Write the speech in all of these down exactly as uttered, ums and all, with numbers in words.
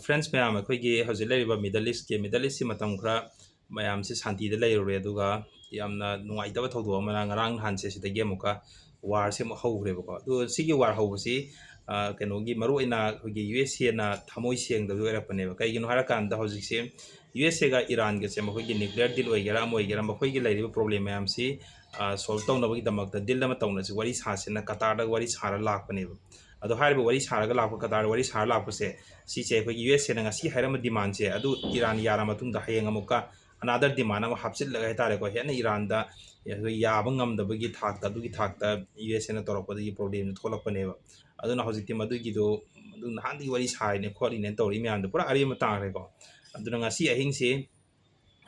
Friends ꯃꯌꯥꯝ, ꯑꯩꯈꯣꯏꯒꯤ ꯍꯧꯖꯤꯛ ꯂꯩꯔꯤꯕ ꯃꯤꯗꯜ ꯏꯁꯀꯤ ꯃꯤꯗꯜ ꯏꯁꯀꯤ ꯃꯇꯝ ꯈꯔ ꯃꯌꯥꯝꯁꯦ ꯁꯥꯟꯇꯤꯗ ꯂꯩꯔꯨꯔꯦ, ꯑꯗꯨꯒ ꯌꯥꯝꯅ ꯅꯨꯡꯉꯥꯏꯇꯕ ꯊꯧꯗꯣꯛ ꯑꯃꯅ ꯉꯔꯥꯡ ꯅꯍꯥꯟꯁꯦ ꯁꯤꯗꯒꯤ ꯑꯃꯨꯛꯀ ꯋꯥꯔꯁꯦ ꯑꯃꯨꯛ ꯍꯧꯈ꯭ꯔꯦꯕꯀꯣ꯫ ꯑꯗꯣ ꯁꯤꯒꯤ ꯋꯥꯔ ꯍꯧꯕꯁꯤ ꯀꯩꯅꯣꯒꯤ ꯃꯔꯨ ꯑꯣꯏꯅ ꯑꯩꯈꯣꯏꯒꯤ ꯌꯨ ꯑꯦꯁ ꯑꯦꯅ ꯊꯃꯣꯏ ꯁꯦꯡꯗꯕꯒꯤ ꯑꯣꯏꯔꯛꯄꯅꯦꯕ꯫ ꯀꯩꯒꯤꯅꯣ ꯍꯥꯏꯔꯀꯥꯟꯗ ꯍꯧꯖꯤꯛꯁꯦ ꯌꯨ ꯑꯦꯁ ꯑꯦꯒ ꯏꯔꯥꯟꯒꯁꯦ ꯃꯈꯣꯏꯒꯤ ꯅ꯭ꯌꯨꯀ꯭ꯂꯤꯌꯔ ꯗꯤꯜ ꯑꯣꯏꯒꯦꯔꯥ ꯑꯃ ꯑꯣꯏꯒꯦꯔꯥ, ꯃꯈꯣꯏꯒꯤ ꯂꯩꯔꯤꯕ ꯄ꯭ꯔꯣꯕ꯭ꯂꯦꯝ ꯃꯌꯥꯝꯁꯤ ꯁꯣꯜꯕ ꯇꯧꯅꯕꯒꯤꯗꯃꯛꯇ ꯗꯤꯜ ꯑꯃ ꯇꯧꯅꯁꯤ, ꯋꯥꯔꯤ ꯁꯥꯁꯤꯅ ꯀꯇꯥꯔꯗ ꯋꯥꯔꯤ ꯁꯥꯔ ꯂꯥꯛꯄꯅꯦꯕ꯫ ꯑꯗꯣ ꯍꯥꯏꯔꯤꯕ ꯋꯥꯔꯤ ꯁꯥꯔꯒ ꯂꯥꯛꯄ, ꯀꯇꯥꯔꯗ ꯋꯥꯔꯤ ꯁꯥꯔ ꯂꯥꯛꯄꯁꯦ, ꯁꯤꯁꯦ ꯑꯩꯈꯣꯏꯒꯤ ꯌꯨ ꯑꯦꯁ ꯑꯦꯅ ꯉꯁꯤ ꯍꯥꯏꯔꯝꯕ ꯗꯤꯃꯥꯟꯁꯦ ꯑꯗꯨ ꯏꯔꯥꯟ ꯌꯥꯔ ꯃꯇꯨꯡꯗ ꯍꯌꯦꯡ ꯑꯃꯨꯛꯀ another demand ꯑꯃ ꯍꯥꯞꯆꯤꯜꯂꯒ ꯍꯥꯏꯇꯥꯔꯦꯀꯣ, ꯍꯦꯟꯅ ꯏꯔꯥꯟꯗ ꯑꯩꯈꯣꯏ ꯌꯥꯕ ꯉꯝꯗꯕꯒꯤ ꯊꯥꯛꯇ, ꯑꯗꯨꯒꯤ ꯊꯥꯛꯇ ꯌꯨ ꯑꯦꯁ ꯑꯦꯅ ꯇꯧꯔꯛꯄꯗꯒꯤ ꯄ꯭ꯔꯣꯕ꯭ꯂꯦꯝꯁꯦ ꯊꯣꯛꯂꯛꯄꯅꯦꯕ꯫ ꯑꯗꯨꯅ ꯍꯧꯖꯤꯛꯇꯤ ꯃꯗꯨꯒꯤꯗꯣ, ꯑꯗꯨ ꯅꯍꯥꯟꯗꯒꯤ ꯋꯥꯔꯤ ꯁꯥꯔꯤꯅꯦ ꯈꯣꯠꯂꯤꯅꯦ ꯇꯧꯔꯤ ꯃꯌꯥꯝꯗꯣ ꯄꯨꯔꯥ ꯑꯔꯦꯝꯕ ꯇꯥꯈ꯭ꯔꯦꯀꯣ꯫ ꯑꯗꯨꯅ ꯉꯁꯤ ꯑꯍꯤꯡꯁꯦ,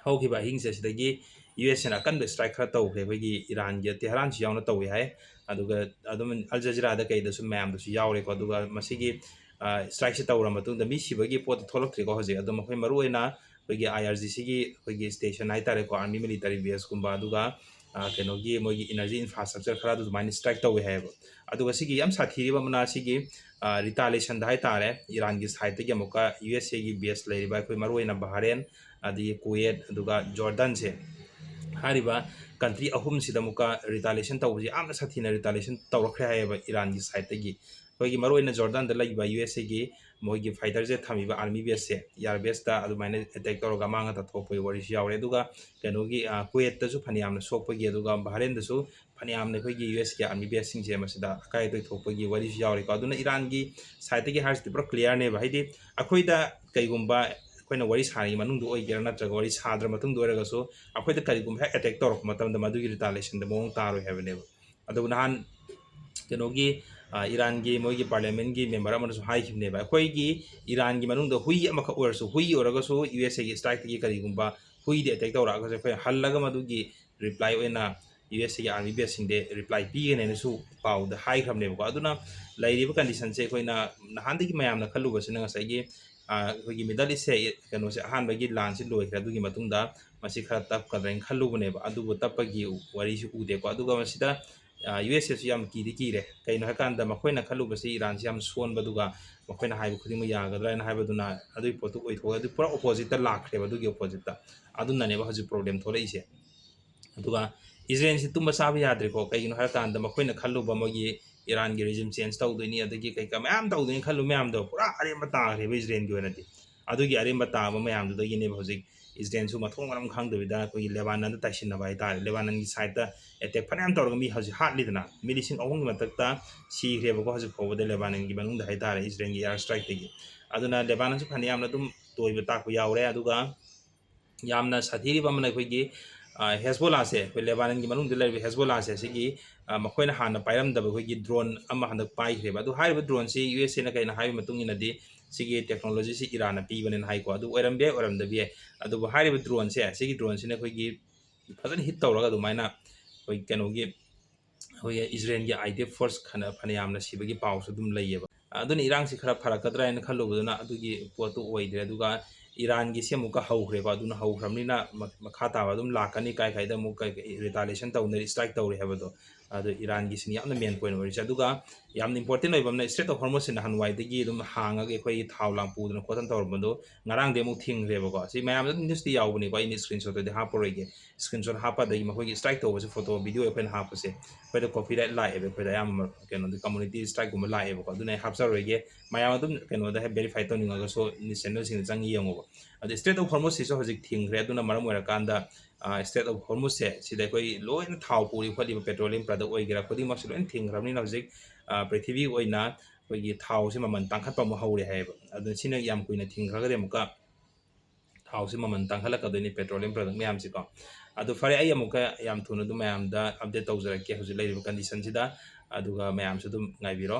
ꯍꯧꯈꯤꯕ ꯑꯍꯤꯡꯁꯦ ꯁꯤꯗꯒꯤ ꯌꯨ ꯑꯦꯁ ꯑꯦꯅ ꯑꯀꯟꯕ ꯏꯁꯇ꯭ꯔꯥꯏꯛ ꯈꯔ ꯇꯧꯈ꯭ꯔꯦ, ꯑꯩꯈꯣꯏꯒꯤ ꯏꯔꯥꯟꯒꯤ ꯇꯦꯍꯔꯥꯟꯁꯨ ꯌꯥꯎꯅ ꯇꯧꯏ ꯍꯥꯏ꯫ ꯑꯗꯨꯒ ꯑꯗꯨꯝ ꯑꯜ ꯖꯖꯤꯔꯥꯗ ꯀꯩꯗꯁꯨ ꯃꯌꯥꯝꯗꯁꯨ ꯌꯥꯎꯔꯦꯀꯣ꯫ ꯑꯗꯨꯒ ꯃꯁꯤꯒꯤ ꯏꯁꯇ꯭ꯔꯥꯏꯛꯁꯦ ꯇꯧꯔ ꯃꯇꯨꯡꯗ ꯃꯤ ꯁꯤꯕꯒꯤ ꯄꯣꯠꯇꯤ ꯊꯣꯛꯂꯛꯇ꯭ꯔꯤꯀꯣ ꯍꯧꯖꯤꯛ꯫ ꯑꯗꯣ ꯃꯈꯣꯏ ꯃꯔꯨꯑꯣꯏꯅ ꯑꯩꯈꯣꯏꯒꯤ ꯑꯥꯏ ꯑꯥꯔ ꯖꯤ ꯁꯤꯒꯤ ꯑꯩꯈꯣꯏꯒꯤ ꯁ꯭ꯇꯦꯁꯟ ꯍꯥꯏꯇꯥꯔꯦꯀꯣ, ꯑꯥꯔꯃꯤ ꯃꯤꯂꯤꯇꯔꯤ ꯕꯦꯁꯀꯨꯝꯕ, ꯑꯗꯨꯒ ꯀꯩꯅꯣꯒꯤ ꯃꯣꯏꯒꯤ ꯏꯅꯔꯖꯤ ꯏꯟꯐ꯭ꯔꯥꯁ꯭ꯇ꯭ꯔꯛꯆꯔ ꯈꯔ ꯑꯗꯨꯃꯥꯏꯅ ꯏꯁꯇ꯭ꯔꯥꯏꯛ ꯇꯧꯋꯦ ꯍꯥꯏꯌꯦꯕ꯫ ꯑꯗꯨꯒ ꯁꯤꯒꯤ ꯌꯥꯝ ꯁꯥꯊꯤꯔꯤꯕ ꯑꯃꯅ ꯁꯤꯒꯤ ꯔꯤꯇꯥꯂꯤꯌꯦꯁꯟꯗ ꯍꯥꯏꯇꯥꯔꯦ, ꯏꯔꯥꯟꯒꯤ ꯁꯥꯏꯠꯇꯒꯤ ꯑꯃꯨꯛꯀ ꯌꯨ ꯑꯦꯁ ꯑꯦꯒꯤ ꯕꯦꯁ ꯂꯩꯔꯤꯕ ꯑꯩꯈꯣꯏ ꯃꯔꯨꯑꯣꯏꯅ ꯕꯍꯔꯦꯟ, ꯑꯗꯒꯤ ꯀꯨꯋꯦꯠ, ꯑꯗꯨꯒ ꯖꯣꯔꯗꯟꯁꯦ, ꯍꯥꯏꯔꯤꯕ ꯀꯟꯇ꯭ꯔꯤ ꯑꯍꯨꯝꯁꯤꯗ ꯑꯃꯨꯛꯀ ꯔꯤꯇꯥꯂꯤꯌꯦꯁꯟ ꯇꯧꯕꯁꯤ ꯌꯥꯝꯅ ꯁꯥꯊꯤꯅ ꯔꯤꯇꯥꯂꯤꯌꯦꯁꯟ ꯇꯧꯔꯛꯈ꯭ꯔꯦ ꯍꯥꯏꯌꯦꯕ ꯏꯔꯥꯟꯒꯤ ꯁꯥꯏꯠꯇꯒꯤ꯫ ꯑꯩꯈꯣꯏꯒꯤ ꯃꯔꯨꯑꯣꯏꯅ ꯖꯣꯔꯗꯟꯗ ꯂꯩꯕ ꯌꯨ ꯑꯦꯁ ꯑꯦꯒꯤ ꯃꯣꯏꯒꯤ ꯐꯥꯏꯇꯔꯁꯦ ꯊꯝꯃꯤꯕ ꯑꯥꯔꯃꯤ ꯕꯦꯁꯁꯦ, ꯏꯌꯥꯔ ꯕꯦꯁꯇ ꯑꯗꯨꯃꯥꯏꯅ ꯑꯦꯇꯦꯛ ꯇꯧꯔꯒ ꯑꯃꯥꯡ ꯑꯇꯥ ꯊꯣꯛꯄꯒꯤ ꯋꯥꯔꯤꯁꯨ ꯌꯥꯎꯔꯦ꯫ ꯑꯗꯨꯒ ꯀꯩꯅꯣꯒꯤ ꯀꯨꯋꯦꯠꯇꯁꯨ ꯐꯅꯌꯥꯝꯅ ꯁꯣꯛꯄꯒꯤ, ꯑꯗꯨꯒ ꯕꯍꯔꯦꯟꯗꯁꯨ ꯐꯅꯌꯥꯝꯅ ꯑꯩꯈꯣꯏꯒꯤ ꯌꯨ ꯑꯦꯁꯀꯤ ꯑꯥꯔꯃꯤ ꯕꯦꯁꯁꯤꯡꯁꯦ ꯃꯁꯤꯗ ꯑꯀꯥꯏ ꯑꯇꯣꯏ ꯊꯣꯛꯄꯒꯤ ꯋꯥꯔꯤꯁꯨ ꯌꯥꯎꯔꯦꯀꯣ꯫ ꯑꯗꯨꯅ ꯏꯔꯥꯟꯒꯤ ꯁꯥꯏꯠꯇꯒꯤ ꯍꯥꯏꯔꯤꯁꯤꯗꯤ ꯄꯨꯔꯥ ꯀ꯭ꯂꯤꯌꯥꯔꯅꯦꯕ꯫ ꯍꯥꯏꯗꯤ ꯑꯩꯈꯣꯏꯗ ꯀꯩꯒꯨꯝꯕ ꯑꯩꯈꯣꯏꯅ ꯋꯥꯔꯤ ꯁꯥꯔꯤꯉꯩ ꯃꯅꯨꯡꯗ ꯑꯣꯏꯒꯦꯔꯥ ꯅꯠꯇ꯭ꯔꯒ ꯋꯥꯔꯤ ꯁꯥꯗ꯭ꯔ ꯃꯇꯨꯡꯗ ꯑꯣꯏꯔꯒꯁꯨ ꯑꯩꯈꯣꯏꯗ ꯀꯔꯤꯒꯨꯝꯕ ꯍꯦꯛ ꯑꯦꯇꯦꯛ ꯇꯧꯔꯛꯄ ꯃꯇꯝꯗ ꯃꯗꯨꯒꯤ ꯔꯤꯇꯥꯂꯤꯌꯦꯁꯟꯗ ꯃꯑꯣꯡ ꯇꯥꯔꯣꯏ ꯍꯥꯏꯕꯅꯦꯕ꯫ ꯑꯗꯨꯕꯨ ꯅꯍꯥꯟ ꯀꯩꯅꯣꯒꯤ ꯏꯔꯥꯟꯒꯤ ꯃꯣꯏꯒꯤ ꯄꯥꯔꯂꯤꯌꯥꯃꯦꯟꯒꯤ ꯃꯦꯝꯕꯔ ꯑꯃꯅꯁꯨ ꯍꯥꯏꯈꯤꯕꯅꯦꯕ, ꯑꯩꯈꯣꯏꯒꯤ ꯏꯔꯥꯟꯒꯤ ꯃꯅꯨꯡꯗ ꯍꯨꯏ ꯑꯃꯈꯛ ꯑꯣꯏꯔꯁꯨ, ꯍꯨꯏ ꯑꯣꯏꯔꯒꯁꯨ ꯌꯨ ꯑꯦꯁ ꯑꯦꯒꯤ ꯏꯁꯇ꯭ꯔꯥꯏꯛꯇꯒꯤ ꯀꯔꯤꯒꯨꯝꯕ ꯍꯨꯏꯗ ꯑꯦꯇꯦꯛ ꯇꯧꯔꯛꯑꯒꯁꯨ ꯑꯩꯈꯣꯏ ꯍꯜꯂꯒ ꯃꯗꯨꯒꯤ ꯔꯤꯄ꯭ꯂꯥꯏ ꯑꯣꯏꯅ ꯌꯨ ꯑꯦꯁ ꯑꯦꯒꯤ ꯑꯥꯔꯃꯤ ꯕꯦꯁꯁꯤꯡꯗ ꯔꯤꯄ꯭ꯂꯥꯏ ꯄꯤꯒꯅꯦꯅꯁꯨ ꯄꯥꯎꯗ ꯍꯥꯏꯈ꯭ꯔꯕꯅꯦꯕꯀꯣ꯫ ꯑꯗꯨꯅ ꯂꯩꯔꯤꯕ ꯀꯟꯗꯤꯁꯟꯁꯦ ꯑꯩꯈꯣꯏꯅ ꯅꯍꯥꯟꯗꯒꯤ ꯃꯌꯥꯝꯅ ꯈꯜꯂꯨꯕꯁꯤꯅ ꯉꯁꯥꯏꯒꯤ ꯑꯩꯈꯣꯏꯒꯤ ꯃꯤꯗꯜ ꯏꯁꯁꯦ ꯀꯩꯅꯣꯁꯦ ꯑꯍꯥꯟꯕꯒꯤ ꯂꯥꯟꯁꯤ ꯂꯣꯏꯈ꯭ꯔꯦ, ꯑꯗꯨꯒꯤ ꯃꯇꯨꯡꯗ ꯃꯁꯤ ꯈꯔ ꯇꯞꯀꯗ꯭ꯔꯥ ꯍꯥꯏꯅ ꯈꯜꯂꯨꯕꯅꯦꯕ꯫ ꯑꯗꯨꯕꯨ ꯇꯞꯄꯒꯤ ꯋꯥꯔꯤꯁꯨ ꯎꯗꯦꯀꯣ꯫ ꯑꯗꯨꯒ ꯃꯁꯤꯗ ꯌꯨ ꯑꯦꯁ ꯑꯦꯁꯨ ꯌꯥꯝ ꯀꯤꯗꯤ ꯀꯤꯔꯦ꯫ ꯀꯩꯅꯣ ꯍꯥꯏꯀꯥꯟꯗ ꯃꯈꯣꯏꯅ ꯈꯜꯂꯨꯕꯁꯤ ꯏꯔꯥꯟꯁꯤ ꯌꯥꯝ ꯁꯣꯟꯕ, ꯑꯗꯨꯒ ꯃꯈꯣꯏꯅ ꯍꯥꯏꯕ ꯈꯨꯗꯤꯡꯃꯛ ꯌꯥꯒꯗ꯭ꯔꯥ ꯍꯥꯏꯅ ꯍꯥꯏꯕꯗꯨꯅ ꯑꯗꯨꯒꯤ ꯄꯣꯠꯇꯨ ꯑꯣꯏꯊꯣꯛꯑꯦ꯫ ꯑꯗꯨ ꯄꯨꯔꯥ ꯑꯣꯄꯣꯖꯤꯠꯇ ꯂꯥꯛꯈ꯭ꯔꯦꯕ꯫ ꯑꯗꯨꯒꯤ ꯑꯣꯄꯣꯖꯤꯠꯇ ꯑꯗꯨꯅꯅꯦꯕ ꯍꯧꯖꯤꯛ ꯄ꯭ꯔꯣꯕ꯭ꯂꯦꯝ ꯊꯣꯛꯂꯛꯏꯁꯦ꯫ ꯑꯗꯨꯒ ꯏꯖꯔꯦꯜꯁꯤ ꯇꯨꯝꯕ ꯆꯥꯕ ꯌꯥꯗ꯭ꯔꯦꯀꯣ꯫ ꯀꯩꯒꯤꯅꯣ ꯍꯥꯏꯔꯀꯥꯟꯗ ꯃꯈꯣꯏꯅ ꯈꯜꯂꯨꯕ ꯃꯣꯏꯒꯤ ꯏꯔꯥꯟꯒꯤ ꯔꯤꯖꯤꯝ ꯆꯦꯟꯖ ꯇꯧꯗꯣꯏꯅꯤ, ꯑꯗꯒꯤ ꯀꯩꯀꯥ ꯃꯌꯥꯝ ꯇꯧꯗꯣꯏꯅꯤ ꯈꯜꯂꯨ ꯃꯌꯥꯝꯗꯣ ꯄꯨꯔꯥ ꯑꯔꯦꯝꯕ ꯇꯥꯈ꯭ꯔꯦꯕ ꯏꯖꯔꯦꯜꯒꯤ ꯑꯣꯏꯅꯗꯤ꯫ ꯑꯗꯨꯒꯤ ꯑꯔꯦꯝꯕ ꯇꯥꯕ ꯃꯌꯥꯝꯗꯨꯗꯒꯤꯅꯦꯕ ꯍꯧꯖꯤꯛ ꯏꯖꯔꯦꯜꯁꯨ ꯃꯊꯣꯡ ꯃꯔꯝ ꯈꯪꯗꯕꯤꯗ ꯑꯩꯈꯣꯏꯒꯤ ꯂꯦꯕꯥꯅꯟꯗ ꯇꯥꯏꯁꯤꯟꯅꯕ ꯍꯥꯏꯇꯥꯔꯦ꯫ ꯂꯦꯕꯥꯅꯟꯒꯤ ꯁꯥꯏꯠꯇ ꯑꯦꯇꯦꯛ ꯐꯅꯌꯥꯝ ꯇꯧꯔꯒ ꯃꯤ ꯍꯧꯖꯤꯛ ꯍꯥꯠꯂꯤꯗꯅ, ꯃꯤ ꯂꯤꯁꯤꯡ ꯑꯍꯨꯝꯒꯤ ꯃꯊꯛꯇ ꯁꯤꯈ꯭ꯔꯦꯕꯀꯣ ꯍꯧꯖꯤꯛ ꯐꯥꯎꯕꯗ ꯂꯦꯕꯥꯅꯟꯒꯤ ꯃꯅꯨꯡꯗ ꯍꯥꯏꯇꯥꯔꯦ, ꯏꯖꯔꯦꯜꯒꯤ ꯑꯦꯌꯥꯔ ꯁ꯭ꯇ꯭ꯔꯥꯏꯛꯇꯒꯤ꯫ ꯑꯗꯨꯅ ꯂꯦꯕꯥꯅꯟꯁꯨ ꯐꯅꯌꯥꯝꯅ ꯑꯗꯨꯝ ꯇꯣꯏꯕ ꯇꯥꯛꯄ ꯌꯥꯎꯔꯦ꯫ ꯑꯗꯨꯒ ꯌꯥꯝꯅ ꯁꯥꯊꯤꯔꯤꯕ ꯑꯃꯅ ꯑꯩꯈꯣꯏꯒꯤ ꯍꯦꯁꯕꯣꯂꯥꯁꯦ, ꯑꯩꯈꯣꯏ ꯂꯦꯕꯥꯅꯟꯒꯤ ꯃꯅꯨꯡꯗ ꯂꯩꯔꯤꯕ ꯍꯦꯁꯕꯣꯂꯥꯁꯦ, ꯁꯤꯒꯤ ꯃꯈꯣꯏꯅ ꯍꯥꯟꯅ ꯄꯥꯏꯔꯝꯗꯕ ꯑꯩꯈꯣꯏꯒꯤ ꯗ꯭ꯔꯣꯟ ꯑꯃ ꯍꯟꯗꯛ ꯄꯥꯏꯈ꯭ꯔꯦꯕ꯫ ꯑꯗꯨ ꯍꯥꯏꯔꯤꯕ ꯗ꯭ꯔꯣꯟꯁꯤ ꯌꯨ ꯑꯦꯁ ꯑꯦꯅ ꯀꯩꯅꯣ ꯍꯥꯏꯕ ꯃꯇꯨꯡ ꯏꯟꯅꯗꯤ ꯁꯤꯒꯤ ꯇꯦꯛꯅꯣꯂꯣꯖꯤꯁꯤ ꯏꯔꯥꯟꯅ ꯄꯤꯕꯅꯦꯅ ꯍꯥꯏꯀꯣ꯫ ꯑꯗꯨ ꯑꯣꯏꯔꯝꯕ ꯌꯥꯏ, ꯑꯣꯏꯔꯝꯗꯕ ꯌꯥꯏ꯫ ꯑꯗꯨꯕꯨ ꯍꯥꯏꯔꯤꯕ ꯗ꯭ꯔꯣꯟꯁꯦ, ꯁꯤꯒꯤ ꯗ꯭ꯔꯣꯟꯁꯤꯅ ꯑꯩꯈꯣꯏꯒꯤ ꯐꯖꯅ ꯍꯤꯠ ꯇꯧꯔꯒ ꯑꯗꯨꯃꯥꯏꯅ ꯑꯩꯈꯣꯏ ꯀꯩꯅꯣꯒꯤ ꯑꯩꯈꯣꯏꯒꯤ ꯏꯖꯔꯦꯜꯒꯤ ꯑꯥꯏ ꯗꯤ ꯑꯦꯐ ꯐꯣꯔꯁ ꯈꯅ ꯐꯅꯌꯥꯝꯅ ꯁꯤꯕꯒꯤ ꯄꯥꯎꯁꯨ ꯑꯗꯨꯝ ꯂꯩꯌꯦꯕ꯫ ꯑꯗꯨꯅ ꯏꯔꯥꯡꯁꯤ ꯈꯔ ꯐꯔꯛꯀꯗ꯭ꯔꯥ ꯍꯥꯏꯅ ꯈꯜꯂꯨꯕꯗꯨꯅ ꯑꯗꯨꯒꯤ ꯄꯣꯠꯇꯨ ꯑꯣꯏꯗ꯭ꯔꯦ꯫ ꯑꯗꯨꯒ ꯏꯔꯥꯟꯒꯤꯁꯤ ꯑꯃꯨꯛꯀ ꯍꯧꯈ꯭ꯔꯦꯀꯣ꯫ ꯑꯗꯨꯅ ꯍꯧꯈ꯭ꯔꯕꯅꯤꯅ ꯃ- ꯃꯈꯥ ꯇꯥꯕ ꯑꯗꯨꯝ ꯂꯥꯛꯀꯅꯤ, ꯀꯥꯏ ꯀꯥꯏꯗ ꯑꯃꯨꯛ ꯀꯩ- ꯀꯩ retaliation ꯇꯧꯅꯔꯤ, ꯁ꯭ꯇ꯭ꯔꯥꯏꯛ ꯇꯧꯔꯤ ꯍꯥꯏꯕꯗꯣ꯫ ꯑꯗꯨ ꯏꯔꯥꯟꯒꯤꯁꯤꯅ ꯌꯥꯝꯅ ꯃꯦꯟ ꯄꯣꯏꯟ ꯑꯣꯏꯔꯤꯁꯦ꯫ ꯑꯗꯨꯒ ꯌꯥꯝꯅ ꯏꯝꯄꯣꯔꯇꯦꯟ ꯑꯣꯏꯕ ꯑꯃꯅ ꯏꯁꯇ꯭ꯔꯦꯠ ꯑꯣꯐ ꯍꯣꯔꯃꯨꯁꯁꯤ ꯅꯍꯥꯟꯋꯥꯏꯗꯒꯤ ꯑꯗꯨꯝ ꯍꯥꯡꯉꯒ ꯑꯩꯈꯣꯏꯒꯤ ꯊꯥꯎ ꯂꯥꯡ ꯄꯨꯗꯅ ꯈꯣꯠꯇꯅ ꯇꯧꯔꯝꯕꯗꯣ ꯉꯔꯥꯡꯗꯤ ꯑꯃꯨꯛ ꯊꯤꯡꯈ꯭ꯔꯦꯕꯀꯣ꯫ ꯁꯤ ꯃꯌꯥꯝꯗ ꯑꯗꯨꯝ ꯅ꯭ꯌꯨꯁꯇꯤ ꯌꯥꯎꯕꯅꯤꯀꯣ, ꯑꯩꯅ ꯁ꯭ꯀ꯭ꯔꯤꯟ ꯁꯣꯠꯇꯗꯤ ꯍꯥꯞꯄꯔꯣꯏꯒꯦ꯫ ꯁ꯭ꯀ꯭ꯔꯤꯟ ꯁꯣꯠ ꯍꯥꯞꯄ ꯑꯗꯒꯤ ꯃꯈꯣꯏꯒꯤ ꯁ꯭ꯇ꯭ꯔꯥꯏꯛ ꯇꯧꯕꯁꯦ ꯐꯣꯇꯣ ꯚꯤꯗꯤꯑꯣ ꯑꯩꯈꯣꯏꯅ ꯍꯥꯞꯄꯁꯦ ꯑꯩꯈꯣꯏꯗ ꯀꯣꯄꯤꯔꯥꯏꯠ ꯂꯥꯛꯑꯦꯕ꯫ ꯑꯩꯈꯣꯏꯗ ꯑꯌꯥꯝꯕ ꯀꯩꯅꯣꯗꯤ ꯀꯝꯃꯨꯅꯤꯇꯤ ꯁ꯭ꯇ꯭ꯔꯥꯏꯛꯀꯨꯝꯕ ꯂꯥꯛꯑꯦꯕꯀꯣ꯫ ꯑꯗꯨꯅ ꯑꯩ ꯍꯥꯞꯆꯔꯣꯏꯒꯦ꯫ ꯃꯌꯥꯝ ꯑꯗꯨꯝ ꯀꯩꯅꯣꯗ ꯍꯦꯛ ꯚꯦꯔꯤꯐꯥꯏ ꯇꯧꯅꯤꯡꯉꯒꯁꯨ ꯅ꯭ꯌꯨꯁ ꯆꯦꯅꯦꯜꯁꯤꯡꯗ ꯆꯪꯉ ꯌꯦꯡꯉꯣꯕ꯫ ꯑꯗꯣ ꯏꯁꯇ꯭ꯔꯦꯠ ꯑꯣꯐ ꯍꯣꯔꯃꯨꯁꯁꯤꯁꯨ ꯍꯧꯖꯤꯛ ꯊꯤꯡꯈ꯭ꯔꯦ꯫ ꯑꯗꯨꯅ ꯃꯔꯝ ꯑꯣꯏꯔꯀꯥꯟꯗ ꯏꯁꯇ꯭ꯔꯦꯠ ꯑꯣꯐ ꯍꯣꯔꯃꯨꯁꯁꯦ ꯁꯤꯗ ꯑꯩꯈꯣꯏ ꯂꯣꯏꯅ ꯊꯥꯎ ꯄꯨꯔꯤ ꯈꯣꯠꯂꯤꯕ ꯄꯦꯇ꯭ꯔꯣꯂꯤꯌꯝ ꯄ꯭ꯔꯗꯛ ꯑꯣꯏꯒꯦꯔꯥ ꯈꯨꯗꯤꯡꯃꯛꯁꯦ ꯂꯣꯏꯅ ꯊꯤꯡꯈ꯭ꯔꯕꯅꯤꯅ ꯍꯧꯖꯤꯛ ꯄ꯭ꯔꯤꯊꯤꯕꯤꯒꯤ ꯑꯣꯏꯅ ꯑꯩꯈꯣꯏꯒꯤ ꯊꯥꯎꯁꯦ ꯃꯃꯜ ꯇꯥꯡꯈꯠꯄ ꯑꯃ ꯍꯧꯔꯦ ꯍꯥꯏꯌꯦꯕ꯫ ꯑꯗꯨꯅ ꯁꯤꯅ ꯌꯥꯝ ꯀꯨꯏꯅ ꯊꯤꯡꯈ꯭ꯔꯒꯗꯤ ꯑꯃꯨꯛꯀ ꯊꯥꯎꯁꯦ ꯃꯃꯜ ꯇꯥꯡꯈꯠꯂꯛꯀꯗꯣꯏꯅꯤ, ꯄꯦꯇ꯭ꯔꯣꯂꯤꯌꯝ ꯄ꯭ꯔꯗꯛ ꯃꯌꯥꯝꯁꯤꯀꯣ꯫ ꯑꯗꯨ ꯐꯔꯦ, ꯑꯩ ꯑꯃꯨꯛꯀ ꯌꯥꯝ ꯊꯨꯅ ꯑꯗꯨꯝ ꯃꯌꯥꯝꯗ ꯑꯞꯗꯦꯠ ꯇꯧꯖꯔꯛꯀꯦ ꯍꯧꯖꯤꯛ ꯂꯩꯔꯤꯕ ꯀꯟꯗꯤꯁꯟꯁꯤꯗ꯫ ꯑꯗꯨꯒ ꯃꯌꯥꯝꯁꯨ ꯑꯗꯨꯝ ꯉꯥꯏꯕꯤꯔꯣ꯫